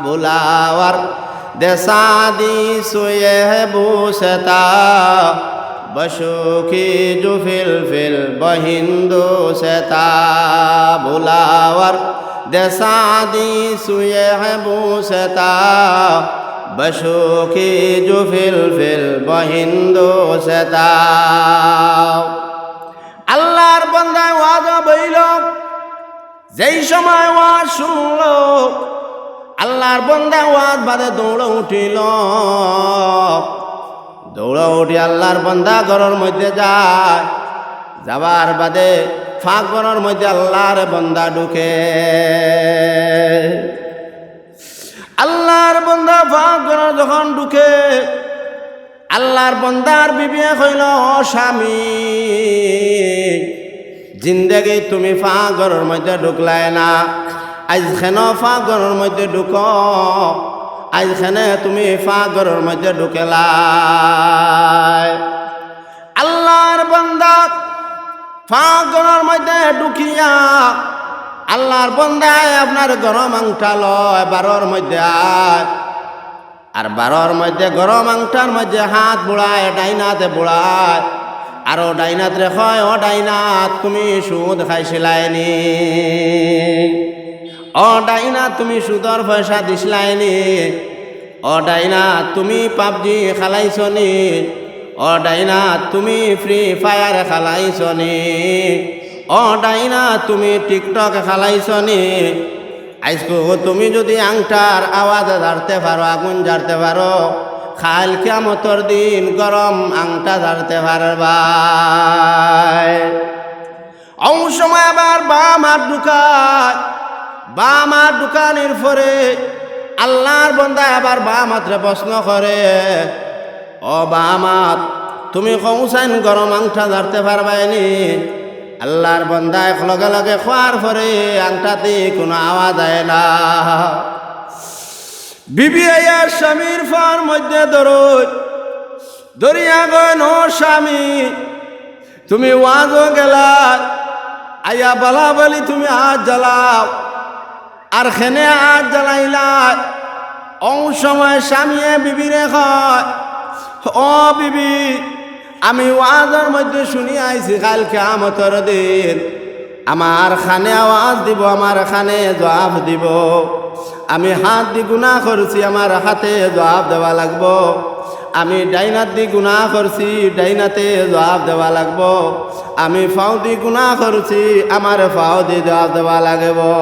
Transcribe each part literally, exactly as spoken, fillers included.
بلاور دے سعدی سوئے بوستا، بشوکی جو فلفل بہندو ستا۔ بلاور دے سعدی سوئے بوستا، بشوکی جو فلفل بہندو ستا۔ আল্লাহর বান্দা ওয়াজো বইল, যেই সময় ওয়াজ শুনল, আল্লাহর বান্দা ওয়াজ বাদে দৌড়ো উঠিল। দৌড়ো উঠি আল্লাহর বান্দা ঘরর মধ্যে যায়। যাবার বাদে পাক ঘরর মধ্যে আল্লাহর বান্দা ঢুকে। আল্লাহর বান্দা পাক ঘরো যখন ঢুকে, আল্লাহর বান্দার বিবিয়ে কইল, "ও স্বামী, জিন্দেগি তুমি পাক ঘরর মধ্যে ঢুকলায় না, আইজ কেনে পাক ঘরর মধ্যে ঢুকো, আইজ কেনে তুমি পাক ঘরর মধ্যে ঢুকলায়?" আল্লাহর বান্দা পাক ঘরর মধ্যে ঢুকিয়া আল্লাহর বান্দায় আপনার গরম আংটা লয়, বারোর মধ্যে আয়। আর বারোর মধ্যে গরম আংটার মধ্যে হাত বুড়ায়, ডাইন আতে বুড়ায়। আর ও ডাইন আতরে কয়, "ও ডাইন আত, তুমি সুদ খাইছিলায় নি? ও ডাইন আত, তুমি সুদর পয়সা দিছিলায় নি? ও ডাইন আত, তুমি পাবজি খেলাইছো নি? ও ডাইন আত, তুমি ফ্রি ফায়ার খেলাইছো নি? ও ডাইন আত, তুমি টিকটক খেলাইছো নি?" আইজকু তুমি যুদি আংটার আওয়াজ জারতে পারো, আগুন জারতে পারো, কাইল কিয়ামতর দিন গরম আংটা জারতে পারবায়। অউ সময় আবার বাম আত ঢুকায়, বাম আত ঢুকানির পরে আল্লাহর বান্দায় আবার বাম আতরে প্রশ্ন করে, "ও বাম আত, তুমি কওছাইন গরম আংটা জারতে পারবায় নি?" আল্লাহর বান্দায় লগে লগে কওয়ার পরে আংটাতে কুনু আওয়াজ আয় না। বিবি আইয়া স্বামীর পার মধ্যে ধরইন, ধরিয়া কইন, "ও স্বামী, তুমি ওয়াজো গেলায়, আইয়া বালা বালি তুমি আত জ্বালাও, আর কেনে আত জ্বালাইলায়?" অউ সময় স্বামীয়ে বিবিরে কয়, "ও বিবি, আমি ওয়াজর মধ্যে শুনিয়া আইছি কাইল কিয়ামতর দিন আমার কানে আওয়াজ দিবো, আমার কানে জুয়াপ দিবো। আমি হাত দি গুনা করছি, আমার হাতে জুয়াপ দেওয়া লাগবো। আমি ডাইন আত দি গুনা করছি, ডাইন আতে জুয়াপ দেওয়া লাগবো। আমি পাও দি গুনা করছি, আমার পাও দি জুয়াপ দেওয়া লাগবো।"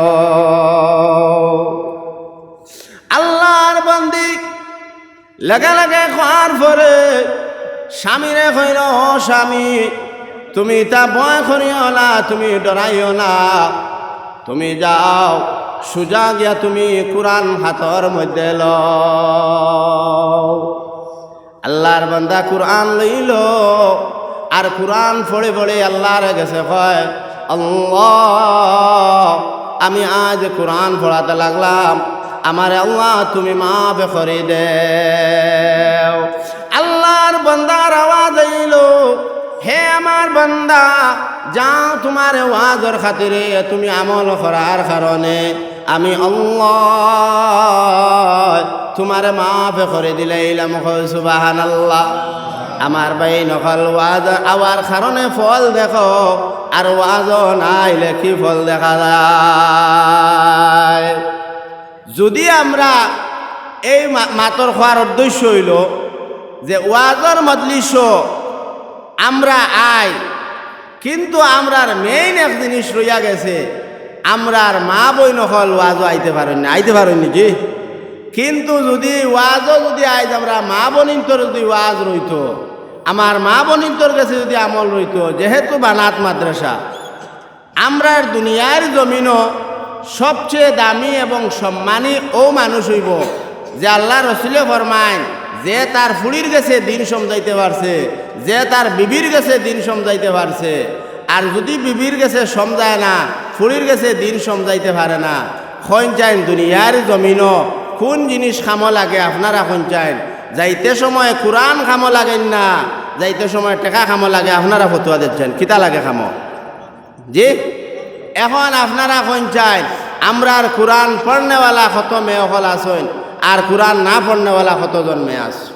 আল্লাহর বান্দি লগে লগে কওয়ার পরে স্বামীরে কইল, "ও স্বামী, তুমি ইতা ভয় করিও না, তুমি ডরাইও না, তুমি যাও, সুজা গিয়া তুমি কুরআন হাতর মধ্যে লও।" আল্লাহর বান্দা কুরআন লইল, আর কুরআন পড়ে পড়ে আল্লাহর গেছে কয়, "আল্লাহ, আমি আইজ কুরআন পড়াত লাগলাম, আমারে আল্লাহ তুমি মাফ করি দেও।" আল্লাহর বান্দার আওয়াজ আইল, "হে আমার বান্দা, যাও, তুমারে ওয়াজর খাতিরে তুমি আমল করার কারণে আমি আল্লাহ তুমারে মাফ করি দিলাইলাম।" কও সুবহানাল্লাহ। আমার ভাইন অকল, ওয়াজ আওয়ার কারণে ফল দেখো, আর ওয়াজও না আইলে কি ফল দেখা যায়? যুদি আমরা এই মা-, মাতর কওয়ার উদ্দেশ্য অইলো যে ওয়াজর মজলিসো আমরা আই, কিন্তু আমরার main এক জিনিস রইয়া গেছে, আমরার মা বইন অকল ওয়াজো আইতে পারইন না, আইতে পারইন নি জি? কিন্তু যুদি ওয়াজো যুদি আইজ আমরা মা বইনতর যুদি ওয়াজ রইতো, আমার মা বইনতর গেছে যুদি আমল রইতো, যেহেতু বানাত মাদ্রাসা, আমরার দুনিয়ার জমিনো সবচেয়ে দামি এবং সম্মানী অউ মানুষ অইবো যে আল্লার রসুলে ফরমাইন, যে তার ফুড়ির গেছে দিন সমজাইতে পারছে, যে তার বিবির গেছে দিন সমজাইতে পারছে। আর যুদি বিবির গেছে সমজায় না, ফুড়ির গেছে দিন সমজাইতে পারে না, কইন চাইন দুনিয়ার জমিনো কুন জিনিস কামো লাগে আপনারা কইন চাইন? যাইতে সময় কুরআন কামো লাগের না, যাইতে সময় টেকা কামো লাগে, আপনারা ফতুয়া দেইন চাইন, কিতা লাগে কামো? জি, এখন আপনারা কইন চাইন, আমরার কুরআন পড়নেওয়ালা কত মেয়ে অকল আছইন, আর কুরআন না পড়নেওয়ালা কতজন মেয়ে আছইন?